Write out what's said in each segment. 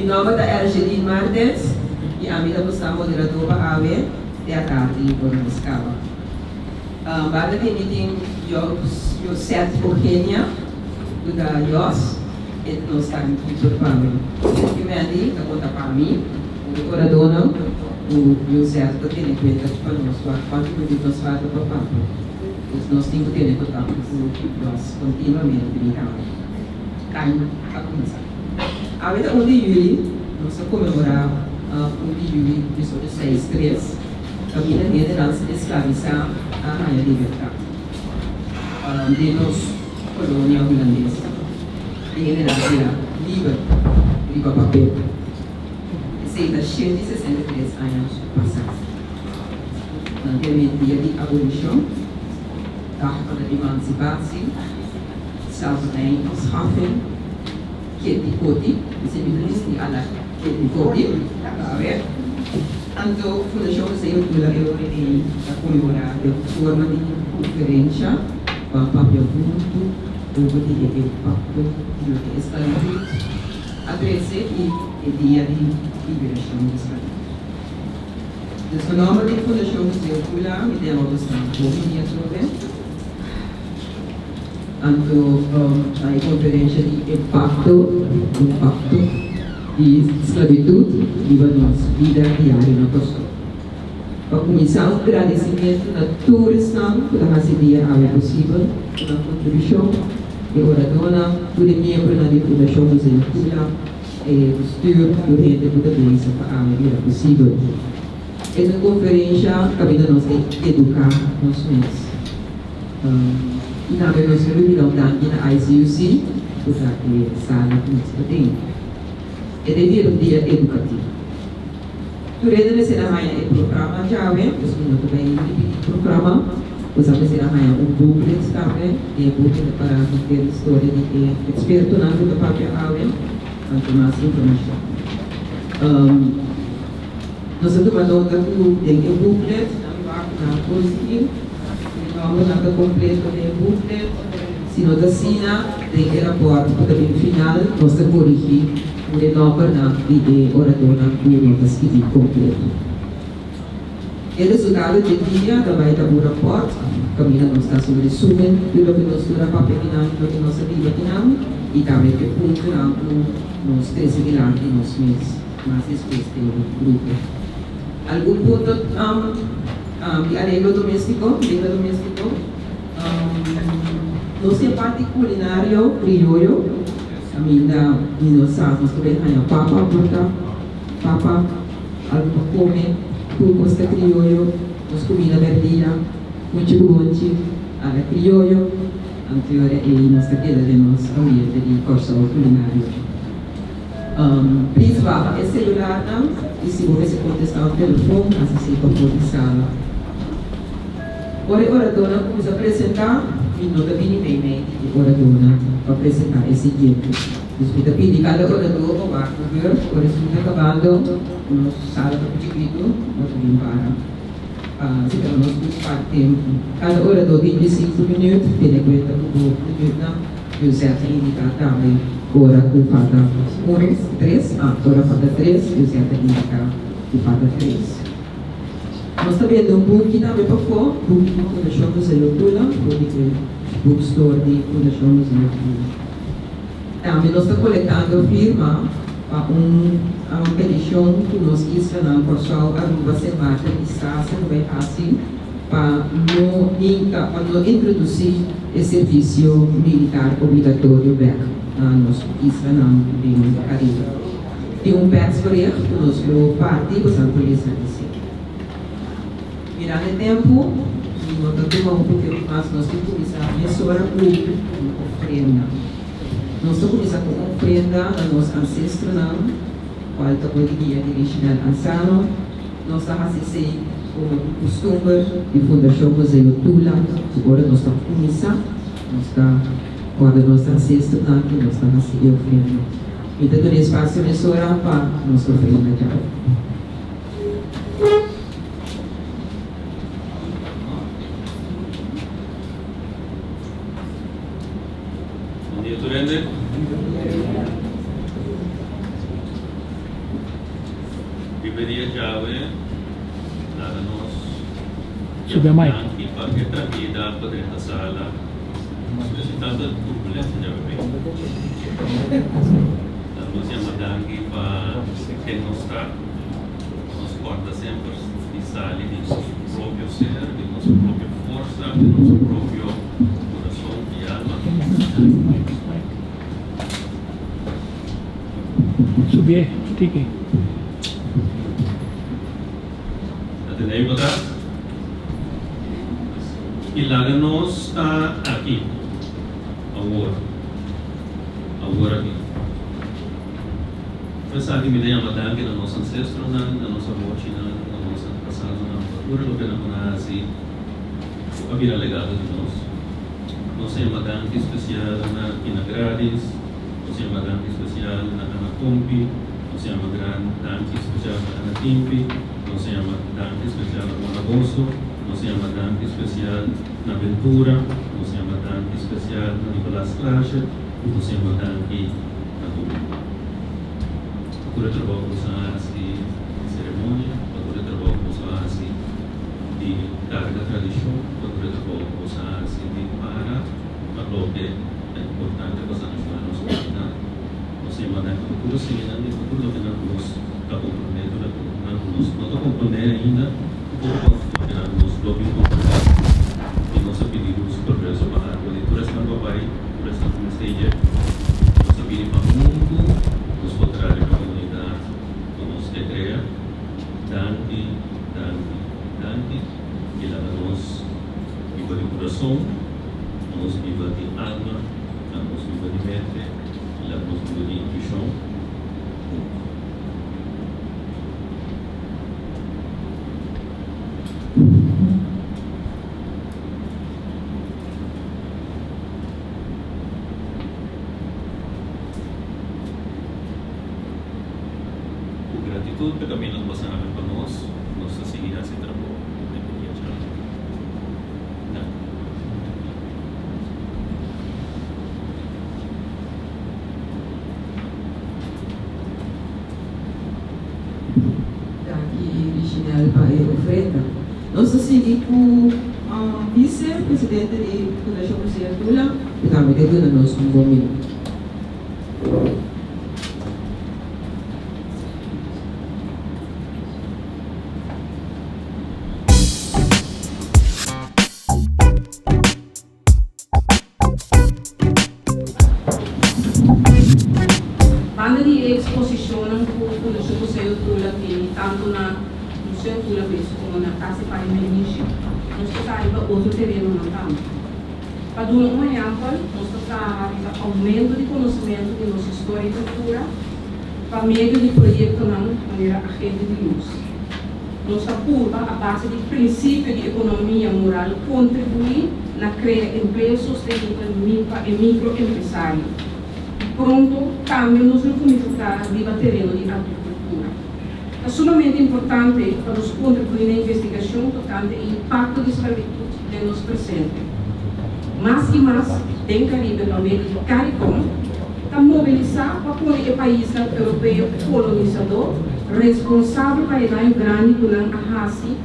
nòmber ta Ergeline Martens i ami ta buská moderador pa awe te atardi ora nos kaba. Banda di mi tin Josette Ogenia ku ta Jos e ta nos timekeeper pa awe. Thank you Mandy ta konta pa mi ku e oradónan ku Josette ta tene kuenta pa nos wak kuantu minuut nos falta pa papia. Dus nos tin ku tene kontakto ku Jos kontinuamente mi tambe. Time a kuminsá. Awe ta un di yüli, nos ta konmemorá un di yüli 1863, kaminda hendenan esklavisá a haña libertat den nos kolonia hulandes. E hendenan a bira liber riba papel. Esei ta 163 aña pasá. Nan ta yam'é Dia di Abolishon, Dag van de Emancipatie. Slavernijafschaffing, Keti Koti, esei mi ta bisti ala Keti Koti, awe. Anto Fundashon Museo Tula e ora ei ta konmemorá den un forma di konferensha pa papia huntu over di e impakto di loke e sklavitut a trese i e dia di liberashon di sklavitut. Dus na nòmber di Fundashon Museo Tula mi ta yama boso bon binia atrobe. Anto na e konferensha di impakto, impakto di sklabitut riba nos bida diario na Kòrsou. Pa kuminsá un gradisimentu na tur esnan ku ta hasi dia awe posibel ku nan kontribushon, e oradónan, tur e miembronan di Fundashon Museo Tula, e bestuur, tur hende ku ta bezig pa awe bira posibel. E ta un konferensha kaminda nos ta eduká nos mes. I tambe nos lo bira un danki na ICUC ku ta e sala ku nos ta den. E ta bira un dia edukativo. Tur hende mester a haña e programa djawe, pues mi no ta bai ripití programa. Boso a mester a haña un booklet tambe. Den e booklet ta para henter historia di e ekspertonan ku ta papia awe, anto mas informashon. Nos a tuma nota ku den e booklet nan wak nan por sigui e nòmbernan ta kompleto den e booklet. Si no ta asina, den e rapòrt ku ta bin final nos ta korigí tur e nòmbernan di e oradónan ku no ta skibí kompleto. E resultado dje dia ta bai ta un rapòrt kaminda nos ta hasi un resumen di loke nos tur a papia kinan i loke nos a biba kinan i tambe e puntonan ku nos trese dilanti nos mes. Mas despues den un grupo. Algun punto di areglo domestico, regla domestico, Nos tin parti culinario crioyo, caminda mi no sa nos ta bay haña papa por ta, papa, algo pa come, tur cos ta crioyo, nos cuminda merdia, funchi cu bonchi, ala crioyo, anto e ora ey nos ta keda den nos ambiente di Corsou culinario. Please baha e celularnan y si bo mester contesta un telefon hasi esey pafó di sala. Ora e oradornan cuminsa presenta, mi no ta bini meimei di e oradornan pa presenta e siguiente. Dus mi ta pidi cada orador pa wak un beurt, ora esun ta cabando, nos sala ta un chikito, nos ta bin para pa si ta nos buscar tempo. Cada orador tin diesinco minuut, tene cuenta cu bo minuutnan. José ta indiká tambe ora ku falta un, tres, ah, ora falta tres, José ta indiká ku falta tres. Nos ta bende un buki tambe pafó, buki di Fundashon Museo Tula, for di e bookstore di Fundashon Museo Tula. Tambe nos ta kolektando firma pa un petishon ku nos islanan Kòrsou, Aruba, Sint Maarten i Sase ta bai hasi pa no hinka, pa no introdusí e servisio militar obligatorio bek na nos islanan den Karibe. Tin un persbericht ku nos lo parti pa San Polis na esei. Mirando e tempu, mi no ta tuma hopi tempu mas, nos tin kuminsá mesora ku un ofrenda. Nos ta kuminsá ku un ofrenda na nos ansestronan, kual ta por di guia di Richinel Ansano. Nos ta hasi esei komo un kustumber di Fundashon Museo Tula, ku ora nos ta kuminsá, nos ta kòrda nos ansestronan i nos ta hasi e ofrenda. Mi ta duna espasio mesora pa nos ofrenda djawe. Bon dia tur hende. Riba e dia djawe laga nos Subi a yama mic. danki pa e trankilidat pa drenta sala despues di tantu turbulensia djawe bay. Laga nos yama danki pa ken nos ta, pa nos kòrda semper di sali di nos propio ser, di nos propio forsa, di nos propio kurason i alma. Subié tiki. Ta tende mi patras? I laga nos ta aki, awor, awor aki. Por esaki mi ta yama danki na nos ancestronan, na nos abochinan, na nos antepasadonan pa tur e loke nan por a hasi ku a bira legado di nos. Nos ta yama danki spesial na Ina Gradis. Nos yama danki spesial na Ana Pompi. Nos yama gran danki spesial na Ana Timpi. Nos yama danki spesial na Mona Boso. Nos yama danki spesial na Ventura. Nos yama danki spesial na Nicolas Klaasje. Nos yama danki na tur. Pa tur e trabou ku boso a hasi di seremonia, pa tur e trabou ku boso a hasi di karga tradishon, pa tur e trabou ku boso a hasi di para pa loke ta importante pa sanashoná nos komunidat. Nos a yama nan ku tur siñanan di futuro loke nan ku nos ta komprondé tur loke nan ku nos no ta komprondé ainda ku poko loke nan ku nos lo bin komprondé i nos a pidi lus i progreso pa algu di tur esnan ku a bai tur esnan ku mester yeg. Nos a pidi pa huntu nos por traha riba komunidat ku nos ke krea. Danki, danki, danki i laga nos biba di kurason. Nos biba di alma, na nos biba di mente i laga nos biba di intuishon huntu. Ku gratitut pa e kaminda ku bo a sabi pa nos, nos ta sigui hasi trabou den e dia djawe. Danki. Danki Richinel pa e ofrenda. Nos ta sigui ku Vice Presidente di Fundashon Museo Tula ku tambe ta duna nos un bon minuto. Banda di e eksposishonnan ku Fundashon Museo Tula tene tantu na Museo Tula mes komo na Kas di Pai Menishi, nos ta traha riba otro terenonan tambe. Pa duna un ehèmpel, nos ta traha riba oumento di konosementu di nos historia i kultura pa medio di proyektonan manera Agente di Lus. Nos ta purba a base di prinsipio di ekonomia moral kontribuí na krea empleo sostenibel pa e mikroempresario. I pronto tambe nos lo kuminsá traha riba tereno di agrikultura. Ta sumamente importante pa nos kontribuí na investigashon tokante e impakto di sklabitut den nos presente. Mas i mas den Karibe pa medio di Caricom ta mobilisá pa pone e paisnan europeo kolonisadó responsabel pa e daño grandi ku nan a hasi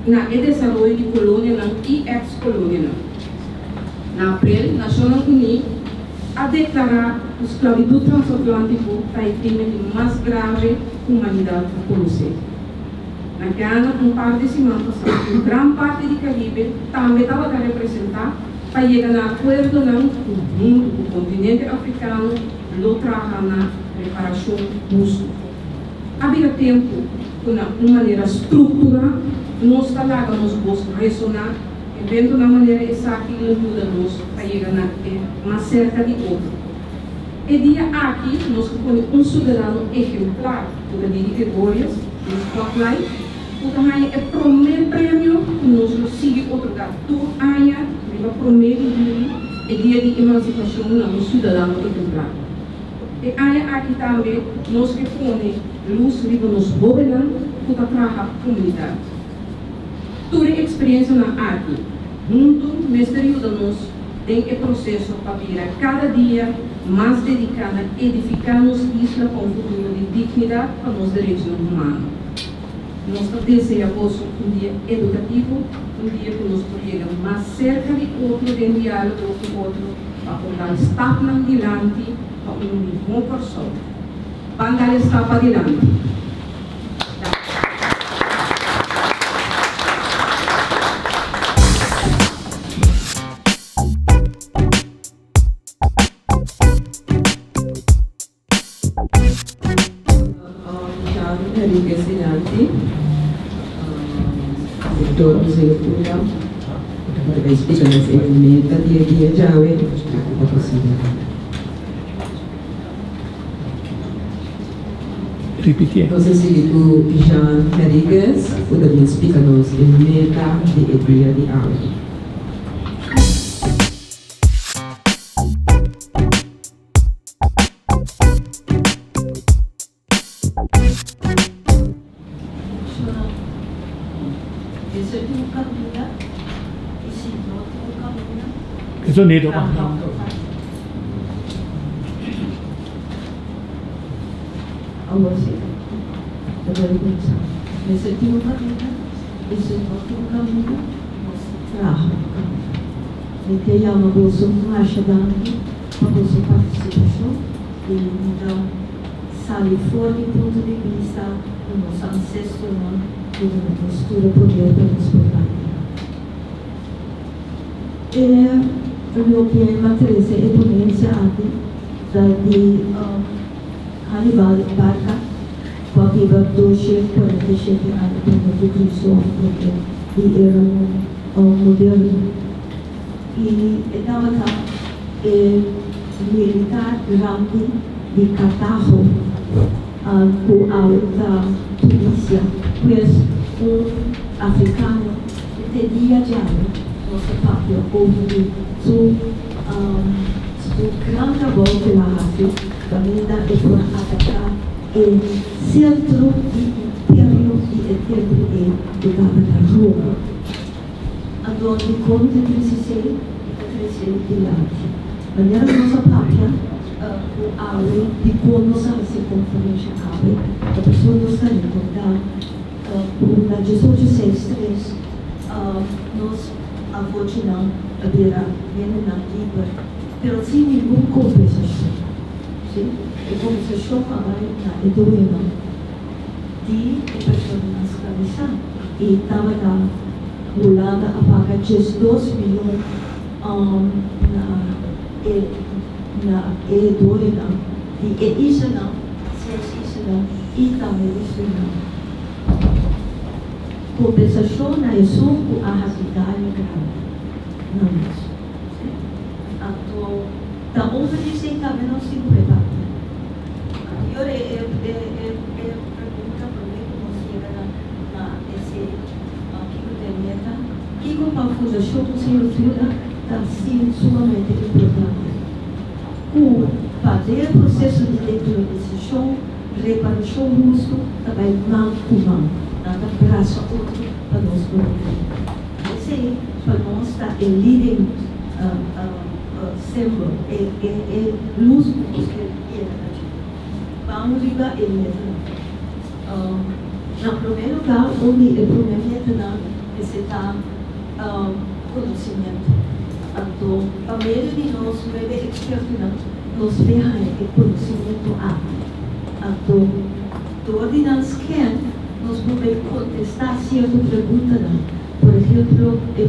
na e desaroyo di kolonianan i eks-kolonianan. Na aprel, Nashonnan Uní a deklará ku sklabitut transatlántiko ta e krimen di mas grave ku humanidat a konosé. Na Ghana, un par di siman pasá, un gran parti di Karibe tambe tabata representá pa yega na akuerdonan ku huntu ku kontinente afrikano lo traha na reparashon hustu. A bira tempu ku na un manera strukturá nos ta laga nos bos resoná, eventonan manera esaki lo yuda nos pa yega na e mas serka di otro. E dia aki nos ta pone un siudadano ehemplar ku ta Didi Gregorius den spotlight ku ta haña e promé premio ku nos lo sigui otorgá tur aña riba promé di juli, e dia di emansipashon na un siudadano ehemplar. E aña aki tambe nos ke pone lus riba nos hóbennan ku ta traha komunidat. Tur e eksperensianan aki huntu mester yuda nos den e proseso pa bira kada dia mas dediká na edifiká nos isla pa un futuro di dignidat pa nos derechonan humano. Nos ta desea boso un dia edukativo, un dia ku nos por yega mas serka di otro den diálogo ku otro pa por dal stapnan dilanti pa un mihó Kòrsou. Ban dal e stap padilanti. Danki. Jean Henriquez dilanti, Director Museo Tula, ku ta bai splika nos e meta di e dia djawe, aki ta posibel. Ripitié. Nos a sigui ku Jean Henriquez, ku ta bin splika nos e meta di e dia di awe. Mester tin un caminda y si no tin un caminda E sonido pa. Awor si ta debe cuminsa. Mester tin un caminda y si no tin un caminda nos ta traha un caminda. Mi ke yama boso masha danki pa boso partisipashon i mi ta sali for di punto di bista ku nos ansestronan ku duna nos tur e poder pa nos por bai dilanti. E loke m'a trese e ponensia aki ta di Hannibal Barca ku a biba 247 aña promé ku Cristo òf promé di era moderno. I e tabata e militar grandi di Cartago, ku awe ta Tunisia. Pues un afrikano ku te dia djawe nos ta papia over di su su gran trabou ku el a hasi kaminda e por ataká e sentro di imperio di e tempu ei ku tabata Roma. Anto dikon ta trese esei? E ta trese dilanti. Manera nos a papia ku awe, dikon nos a hasi e konferensha awe? Ta pasobra nos ta rekordá ku na 1863 nos avochinan a bira hendenan liber, pero sin ningun kompensashon. Sí, e kompensashon a bai na e dueñonan di e personanan sklabisá. I tabata Hulanda a paga 12 miyon na e na e dueñonan di e islanan, seis islanan i tambe di Surinam. Kompensashon na esun ku a hasi daño grandi na nos. Anto ta over di esei tambe nos tin ku rebati. Anto yora e e e pregunta promé ku nos yega na na esei kiko ta e meta, kiko pa Fundashon Museo Tula ta sin sumamente importante ku pa den e proseso di dekolonisashon reparashon hustu ta bai man ku man, nan ta brasa otro pa nos por logra. Esei pa nos ta e leading symbol, e lus ku nos ke yega na dje. Ban riba e metanan. Na promé lugá, un di e promé metanan mester ta konosimentu. Anto, pa medio di nos nuebe ekspertonan, nos por haña e konosimentu aki. Anto, dor di nan sken, nos por bai kontestá sierto preguntanan. Por ehemplo, e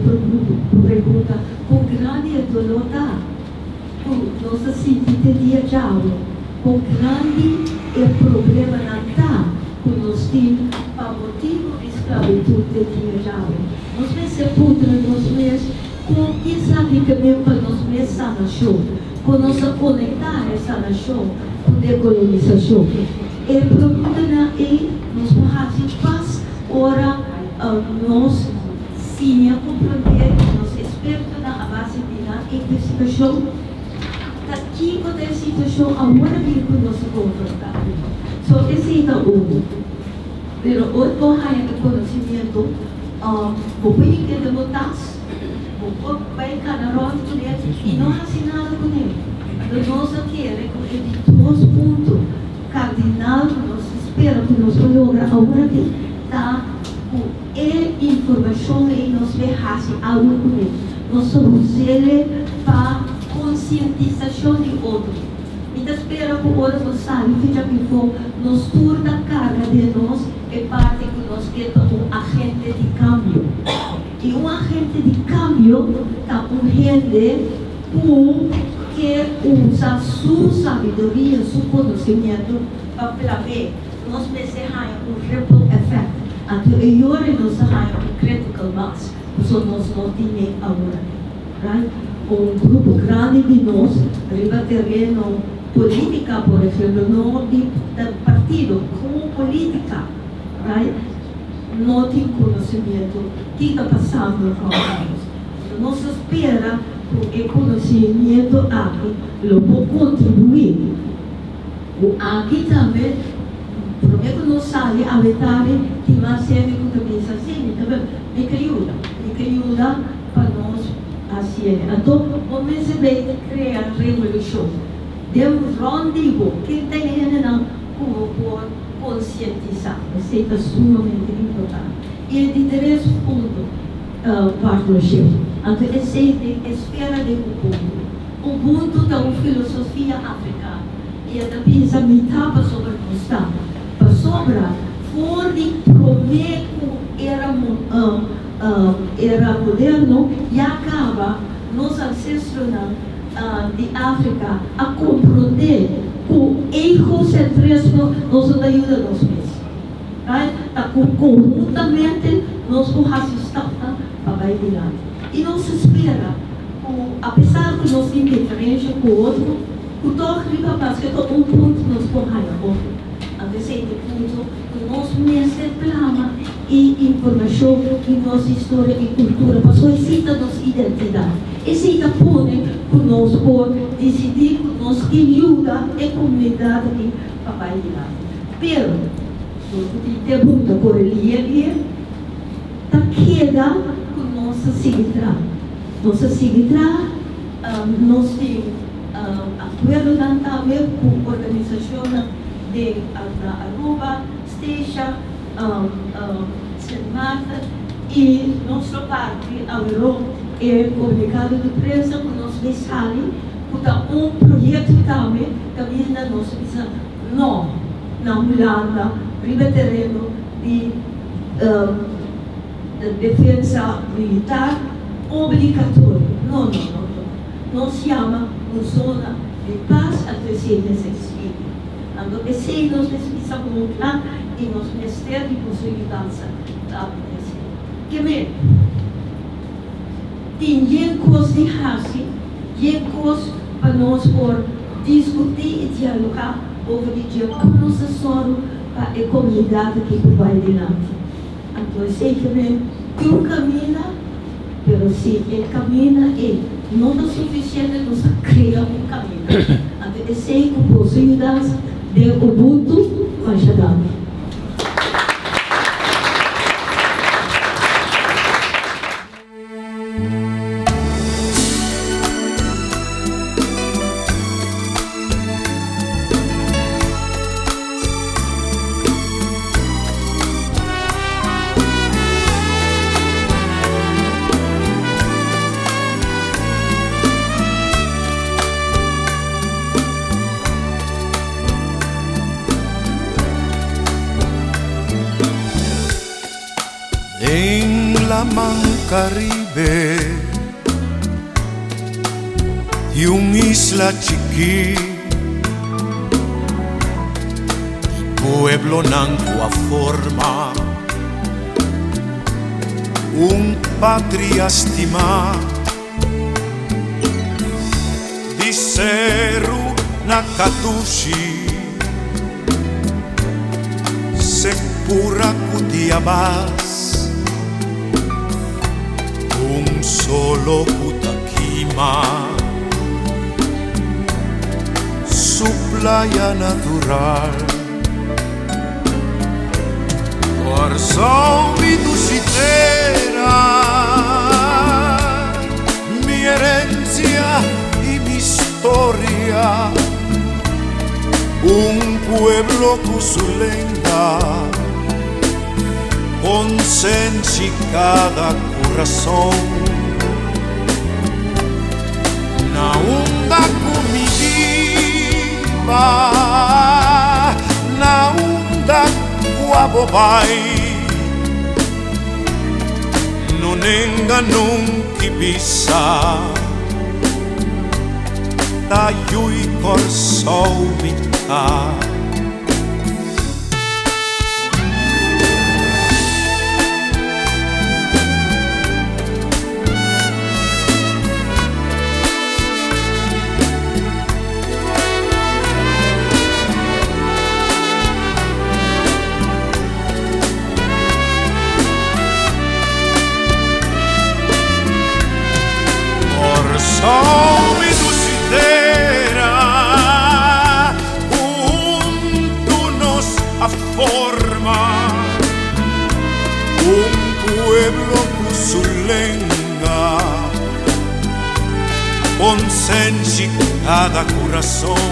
pregunta, Kon grandi e doló ta ku nos ta sinti te dia djawe? Kon grandi e problemanan ta ku nos tin pa motibu di sklabitut te dia djawe? Nos mester puntra nos mes kon esaki ke men pa nos mes sanashon, kon nos ta konektá e sanashon ku dekolonisashon. E preguntanan ei nos por hasi pas ora nos siña komprondé ku nos ekspertonan a base di nan investigashon ta kiko ta e situashon awor aki ku nos ta konfrontá. So esei ta unu. Pero ora bo haña e konosimiento, bo por hinka den bo tas, bo por bai kana rònt kuné i no hasi nada kuné. Anto nos a kere ku e di dos punto kardinal ku nos ta spera ku nos por logra awor aki. Ta ku e informashon ei nos bai hasi algu kuné. Nos ta us'é pa konsientisashon di otro. Mi ta spera ku ora nos sali fecha bifó, nos tur ta karga den nos e parti ku nos ke ta un agente di kambio. I un agente di kambio ta un hende ku ke usa su sabiduria, su konosimiento pa plam'é. Nos mester haña un ripple effect. Anto e yora nos ta haña un critical mass, pasobra nos no tin e awor. Right? Un grupo grandi di nos riba tereno politica, por ehemplo, no di partido, como politica, right, no tin conocimiento ki ta pasando rond di nos. Nos ta spera cu e conocimiento aki lo por contribui. Ku aki tambe, promé ku nos sali awe tardi, tin mas hende ku ta bisa, Sí, mi ta mi ke yuda, mi ke yuda pa nos hasié. Anto, bo mester bay ta krea revolushon den rònt di bo. Ken ta e hendenan ku bo por konsientisá? Esei ta sumamente importante. I e di tres punto, partnership. Anto esei den esfera den Ubuntu. Ubuntu ta un filosofia afrikano i e ta bisa mitá pasobra nos ta pasobra for di promé ku era era moderno ya kaba nos ancestronan di Afrika a komprondé ku egosentrismo nos no ta yuda nos mes, right? Ta ku konhuntamente nos por hasi stapnan pa bai dilanti i nos spera ku apesar ku nos tin diferensha ku otro, ku tòg riba paske ta un punto nos por haña otro. Anto esei ta e punto ku nos mester plama e informashon di nos historia i kultura, pasobra esei ta nos identidat. Esei ta pone ku nos por disidí ku nos ke yuda e komunidat aki pa bai dilanti. Pero, nos ku tin te punto kore lie lie. Ta keda ku nos ta sigui traha. Nos ta sigui traha, nos tin akuerdonan tambe ku organisashonnan den na Aruba, Statia, Sint Maarten i nos lo parti aweró e komunikado di prensa ku nos bai sali ku ta un proyekto tambe kaminda nos ta bisa no na Hulanda riba tereno di defensa militar obligatorio. No, no, no, no. Nos yama un zona di pas anto esei mester sigui. Anto esei nos mester bisa bon kla i nos mester di boso yudansa tambe den esei. Ke men tin yen kos di hasi, yen kos pa nos por diskutí i dialogá over di dje kon nos ta sòru pa e komunidat aki por bai dilanti. Anto esei ke men tin un kaminda, pero si e kaminda ei no ta sufisiente nos ta krea un kaminda. Anto esei ku boso yudansa den Ubuntu, masha danki. Den laman Caribe Di un isla chikí Di pueblonan ku a forma Un patria stimá Di seru na Kadushi Se pura ku diabas Un solo ku ta kima Su playa natural Kòrsou mi dushi tera Mi herensia i mi storia Un pueblo ku su lenga. Konsenshi kada kurason. Na unda ku mi biba, na unda ku abo bai, no nenga nunka i bisa, ta yu'i Kòrsou mi ta. Kòrsou mi dushi tera, huntu nos a forma un pueblo ku su lenga, konsenshi kada kurason.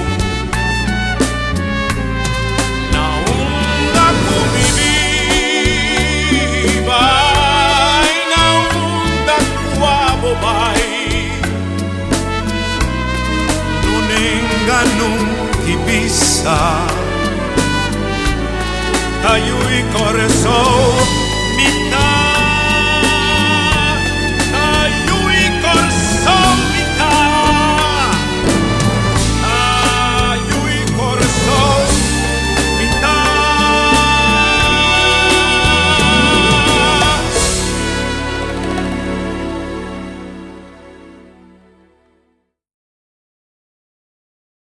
Na unda ku mi biba i na unda ku abo bai, no nenga nunka i bisa, ta yu'i Kòrsou.